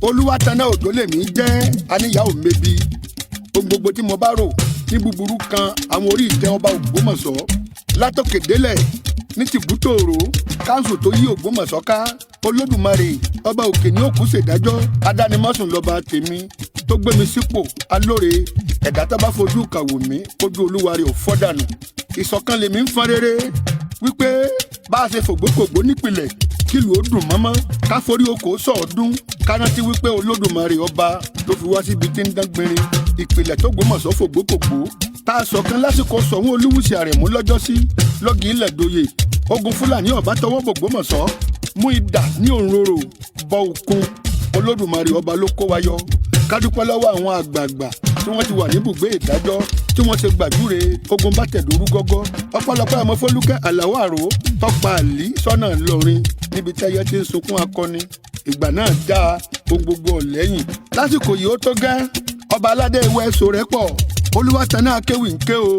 Olúwatanná Òjó lèmi jẹ́ aníyàwó mebi. Ohun gbogbo tí mo bá rò ní búburú kan àwọn orí ìtẹ́ ọba Ògbómọ̀ṣọ́ látòkè délẹ̀ ní tìbútòrò káńsù tó yí Ògbómọ̀ṣọ́ ká, Olódùmarè ọba òkè ní òkú ṣèdájọ́. Adánimọ̀sùn lọ́ba tèmi tó gbé mi sípò alóore. Ẹ̀dá tó bá fojú kàwò mí, kójú olúwa rẹ̀ ò fọ́ dànù. Ìṣọ̀kan lèmi ń fọn rere wípé bá a ṣe fògbókògbó nípìnlẹ̀, kílùú ó dùn mọ́mọ́, ká forí okòó sọ̀ọ́dún, ká rántí wípé Olódùmarè ọba ló fi wá síbi tí ń dán gbinrin. Ìpìlẹ̀ tó Gbómọ̀ṣọ́ fògbókògbó tá a ṣọ̀kan lásìkò Ṣọ̀ún Olúwùsì Àrẹ̀mú lọ́jọ́sí lọ́gì ilẹ̀ doyè. Ogun Fúlàní ọ̀bá tọwọ́ bògbómọ̀ṣọ́ mú idà ní òǹrorò bọ òkun. Olódùmarè ọba ló kó wa yọ. Ká dúpẹ́ lọ́wọ́ àwọn àgbààgbà tí wọ́n ti wà níbùgbé ìdájọ́ tí wọ́n ṣe gbàdúre ogun bá tẹ̀dórú gọ́gọ́. Ọpẹ́lọpẹ́ ọmọ Fọlúkẹ́ Àlàó Àrò tọpa àlí sọ́nà Ńlọrin níbi tẹ́yẹ ti ń sunkún akọni. Ìgbà náà dá ohun gbogbo ọ̀lẹ́yìn lásìkò yìí ó tó gẹ́. Ọba aládé ìwé ẹ̀sọ́ rẹ̀ pọ̀. Olúwatanná akéwì ń ké o.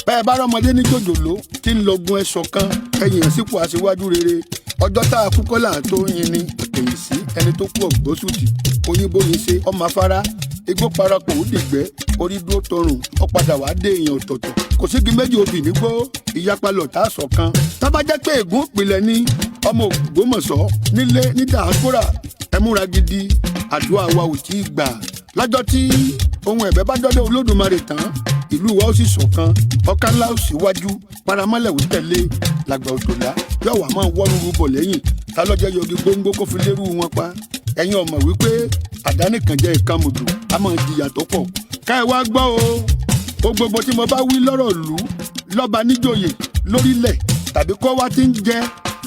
Bẹ́ẹ̀ bá rọ́mọdé ní jòjòló tí ń lọgun ẹ̀sọ̀ kan, ẹ̀yìn sípò aṣíwájú rere. Ọjọ́ tá a kú kọ́là tó ń yin ni èyí sí ẹni tó kú ọ̀gbọ́sùtì oyinbóyin ṣe ọmọ afárá igbó parapọ̀ ó dìgbẹ́ orí dúró tọrùn ó padà wàá dé èèyàn ọ̀tọ̀ọ̀tọ̀. Kò sígi méjì obì nígbó ìyapa lọ̀tá ṣọ̀kan. Tá bá jẹ́ pé ègún ìpìlẹ̀ ni ọmọ Ògbómọ̀ṣọ́ nílé ní diaspora, ẹ múra gidi, àdúrà wa ò tí ì gbà. Lọ́jọ́ tí ohun ẹ̀bẹ̀ bá dọ́dọ̀ Olódùmarè tán, ìlú wa ó sì ṣọ̀kan. Ọ̀ká ńlá ó síwájú, paramọ́lẹ̀ ó tẹ̀lé, làgbà òtòlá yóò wá máa wọ́n rúru bọ̀ lẹ́yìn. Ta lọ́jọ́ yọgi gbóngbó kó fi lérú wọn pa? Ẹ̀yin ọmọ wípé àdánìkànjẹ́ ìkàmùdù a máa jìyà tó pọ̀. Ká ẹ wá gbọ́ o, o gbogbo tí mo bá wí lọ́rọ̀ lù lọ́ba níjòyè lórílẹ̀ tàbí kó wá ti ń jẹ́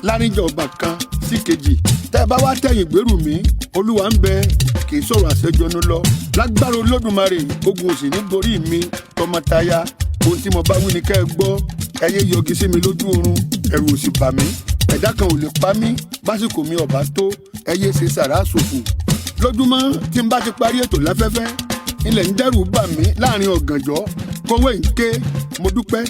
láríjọ ọba kan sí kejì, tẹ́ ẹ bá wá tẹ̀yìn gbèrú mi, Olúwa ń bẹ, kì í sọ̀rọ̀ àṣẹjọnu lọ. Lágbára Olódùmarè, ogun òsì ní borí mi tọmọtaya. Ohun tí mo bá wí ni kẹ́ ẹ gbọ́. Ẹ yé yọgi sí mi lójú oorun, ẹ̀rù ò sì bà mí. Ẹ̀dá kan ò lè pa mí básìkò mi ọ̀bá tó. Ẹ yé ṣe sàrà ṣòfò lójúmọ́. Tí n bá ti parí ètò láfẹ́fẹ́, ilẹ̀ ń dẹ́rù bà mí láàrin ọ̀gànjọ́. Kówé ń ké, mo dúpẹ́.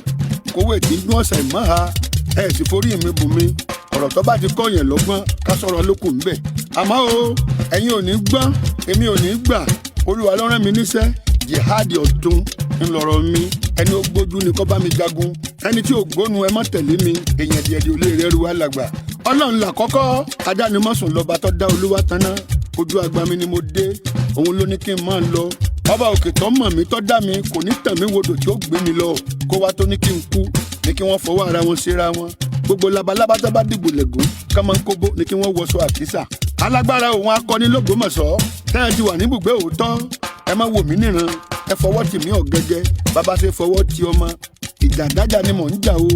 Kówé tí ń dún ọ̀sẹ̀ mọ́ ha, ẹ sì forí mi bù mí. Ọ̀rọ̀ tó bá ti kọ́ yẹn lọ́gbọ́n, ká sọ̀rọ̀ lókun ńbẹ̀. Àmọ́ o, ẹ̀yin ò ní gbọ́, èmi ò ní gbà. Olúwa ló rán mi níṣẹ́. Jihad ọ̀tún ńlọrọ̀ mi. Ẹni ó gbójú ni kó bá mi jagun, ẹni tí ò gbónu, ẹ má tẹ̀lé mi. Èèyàn díẹ̀díẹ̀ ò lè rẹ́rù alàgbà. Ọlọ́run là kọ́kọ́, adánimọ̀sùn lọ́ba tó dá Olúwa taná. Ojú agba mi ni mo dé, òun ló ní kí n máa lọ. Ọba òkè tó mọ̀ mí, tó dá mi, kò ní tàn mí wodò tí ó gbé mi lọ. Kó wá tó ní kí n kú ní kí wọ́n fọwọ́ ara wọn síra wọn. Gbogbo labalábá tó bá dìgbò lẹ̀gùn ká máa ń kóbó ní kí wọ́n wọṣọ àkísà. Alágbára òun akọni lÓgbómọ̀ṣọ́ tẹ́ ẹ ti wà níbùgbé òótọ́, ẹ má wò mí níran, ẹ fọwọ́ tì mí ọ̀gẹ́gẹ́ bàbá ṣe fọwọ́ ti ọmọ. Ìjà dájà ni mò ń jà o,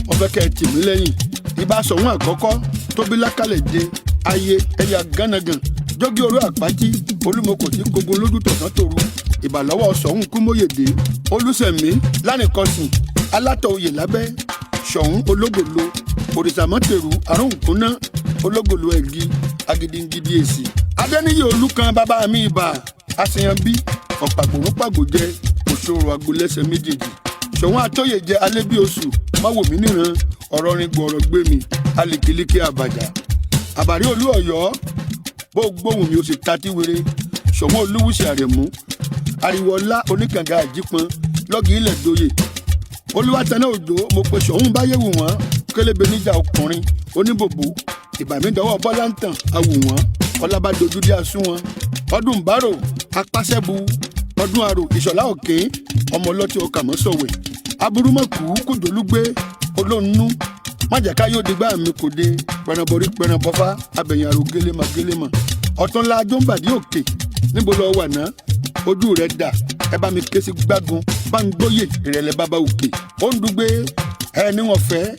wọ́n fẹ́ kẹ́ ẹ tì mí lẹ́yìn. Ibà Ṣọ̀ún àkọ́kọ́ tóbi lákàlẹ̀ dé ayé ẹ̀yà gánagàn jógí oró àpáti olúmọkò tí kogun lójú tọ̀sán tòru. Ìbàlọ́wọ́ Ṣọ̀ún Kúmóyèdè Olùsẹ̀mí lánìkọsìn alátọ̀ oyè lábẹ́ Ṣọ̀ún ológòló òrìṣàmọ́tẹ̀rù àrùnkúnná ológòló ẹ̀gí agidingidi èsì adẹ́níyè olùkan bàbá mi. Ibà àṣeyàn bí ọ̀pàgbòrúnpàgbò jẹ òṣòro agbolẹ́sẹ̀ méjèèjì. Ṣọ̀ún àtọ́yè jẹ alẹ́ bí oṣù má wò mí níran. Ọ̀rọ̀ rin gbọ̀rọ̀ gbé mi alìkìlíkì àbàjá àbàrí olú ọ̀yọ́ bó gbóhùn mi ó sì tatí wéré. Ṣọ̀ún Olúwùsì Àrẹ̀mú ariwo ọlá oníkànga àjípọn lọ́gì ilẹ̀ doyè. Olúwatanná Òjò, mo pe Ṣọ̀ún báyẹ̀wò wọ́n kélébé níjà ọkùnrin oníbòbò. Ìbàmídọ́wọ́ bọ́lá ń tàn awù wọ́n ọlábàdójú dé asún wọn. Ọdún bárò apáṣẹ́bu ọdún àrò ìṣọ̀lá òkè ọmọ ọlọ́tí ọkà mọ́sọ̀wẹ̀ aburúmọ̀kù kùdólúgbé olóńnú májàká yóò digbá mi kò dé pẹranborí pẹranbọfá abẹ̀yìn àrò gélémà gélémà. Ọ̀túnla jọ́ǹbàdí òkè, níbo lọ wà ná? Ojú rẹ̀ dà? Ẹ bá mi ké sí gbágun bá ń gbóyè ìrẹ̀lẹ̀ bàbá òkè ó ń dùgbé ẹ níwọ̀n fẹ́.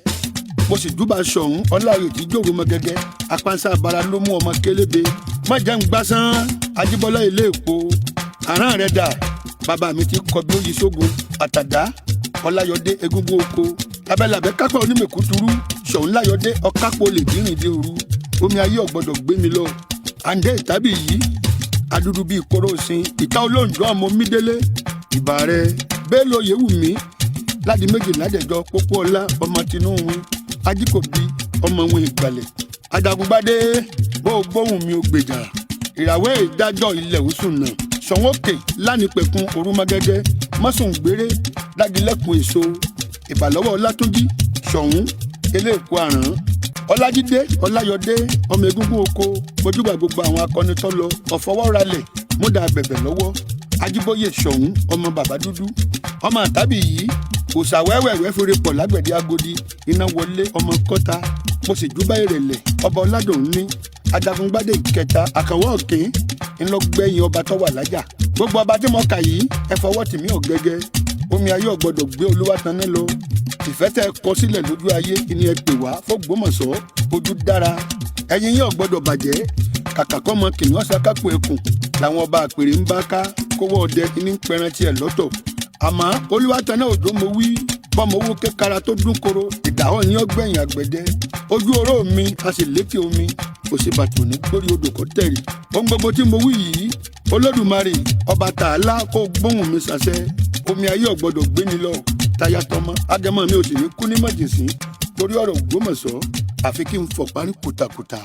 Mo sì júbà Ṣọ̀ún ọláòyè tí jòrò mọ gẹ́gẹ́ apánsá abara ló mú ọmọ kélébé má jẹ́ ń gbásán. Ajíbọ́lá ilé èpo àrán rẹ̀ dà? Bàbá mi ti kọ bí ó yí sógun àtàdá ọláyọdé egúngún oko abẹ́làbẹ́ kápẹ́ onímẹ̀kútúrú. Ṣọ̀ún láyọdé ọ̀kápọ̀ lè dírìn dé òru omi ayé ọ̀gbọ́dọ̀ gbé mi lọ. Àǹdẹ́ ìtàbí yìí adúdú bíi kóró sin ìta olóńjọ ọmọ mídélé. Ìbà rẹ bẹ́ẹ̀ lóye wù mí ládi méjì ládẹjọ pópó ọlá ọmọ tinúwin ajíkòbí ọmọ wọn ìgbàlẹ̀ ajagungbádé. Bó o gbóhùn mi ò gbèjà. Ìràwé ìdájọ́ ilẹ̀ òsùn náà Ṣọ̀ún Òkè lánìpẹ̀kun orúmọgẹ́gẹ́ mọ́sùngbéré dágilẹ́kùn èso ìbàlọ́wọ́ Ọlátúnjí Ṣọ̀ún eléèkó àrán Ọlájídé Ọláyọdé ọmọ egúngún oko. Mojúbà gbogbo àwọn akọni tó lọ ọ̀fọwọ́ralẹ̀ múdà bẹ̀bẹ̀ lọ́wọ́ Ajíbóyè Ṣọ̀ún ọmọ bàbá dúdú ọmọ àtàbí yìí òòṣà wẹ́wẹ̀wẹ́ fèrè pọ̀ lágbẹ̀dẹ Agodi iná wọlé ọmọ kọ́ta. Mo sì júbà ìrẹ̀lẹ̀ ọba Ọládùn ní Ajagungbádé ìkẹta Àkànwọ́ Ọ̀kín ńlọgbẹ́yìn ọba tó wà lájà. Gbogbo ọba tí mo kà yìí, ẹ fọwọ́ tì mí ọ̀gẹ́gẹ́. Omi ayé ọ̀gbọ́dọ̀ gbé Olúwatanná lọ. Ìfẹ́ tẹ́ ẹ kọ sílẹ̀ lójú ayé ni ẹ pè wá f'Ògbómọ̀ṣọ́. Ojú dára, ẹ̀yin yín ọ̀gbọ́dọ̀ bàjẹ́. Kàkà kọ́ mọ kìnìún ọ̀sàkápò ẹkùn làwọn ọba àpèrè ń bá ká kówó ọdẹ ní pẹran tiẹ̀ lọ́tọ̀. Àmọ́ Olúwatanná Òjò, mo wí bọ́mọ owó kékara tó dún koro ìdáhọ́ ní ọgbẹ̀yìn àgbẹ̀dẹ ojú oró mi a sì létí omi òsínbàtò ní gbórí odò kò tẹ̀rì. Ohun gbogbo tí mo wí yìí, Olódùmarè ọba tààlà kó gbóhùn mi sàṣẹ. Omi ayé ọ̀gbọ́dọ̀ gbé mi lọ táyà tọmọ. Agẹmọ mi ò sì ní kú ní mọ̀jẹ̀sín torí ọ̀rọ̀ Ògbómọ̀ṣọ́, àfi kí n fọ̀ parí kùtàkùtà.